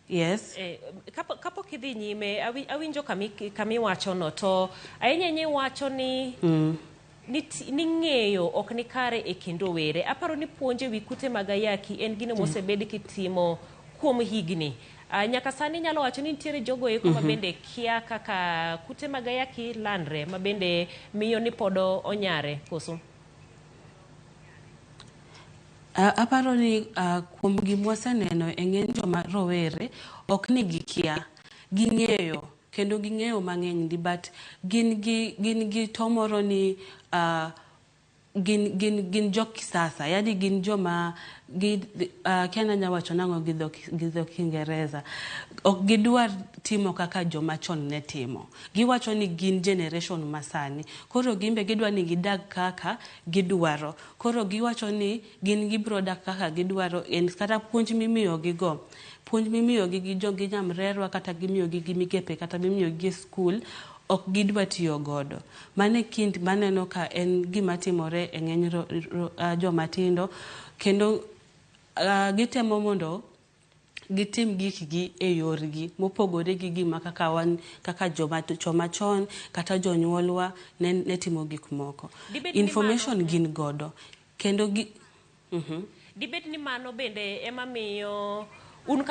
Yes. Kapok idhi nyime, awinjo kamiwachono, to ahinya ahinya iwacho ni ni ng'eyo ok ni kare e kind rowere. Aparo ni puonj e wi kute mag ayaki en gino mosebed kitimo kuom higni. Nyaka sani inyalo wacho ni nitiere jogo eko ma bende kia kaka kute mag ayaki landre, ma bende miyo ni pod onyare, koso? Aparo ni kuom gima waseneno e ng'eny joma rowere, ok ni gikia, ging'eyo kendo ging'eyo mang'eny ndi, but gin gi to moro ni gin jo kisasa, yani gin joma gi kia ni anya wacho nang'o gi dho Kiingereza. Ok gidwar timo kaka joma chon ne timo. Giwacho ni gin generation masani, koro gin be gidwa ni gidag kaka gidwaro. Koro giwacho ni gin gibiro dak kaka gidwaro. En kata puonj mimiyogi go, puonj mimiyogi gi jo gi nyamrerwa, kata gimiyogi gi migepe, kata mimiyogi e skul, ok gidwa tiyo godo. Mano e kind maneno ka en gima timore e ng'eny joma tindo, kendo gitemo mondo gitim gikgi e yorgi mopogore gi gima kaka wan kaka joma chon kata jonyuolwa ne timo gik moko. Dibed ni Information mano- gin godo kendo gi Dibed ni mano bende ema miyo un kaka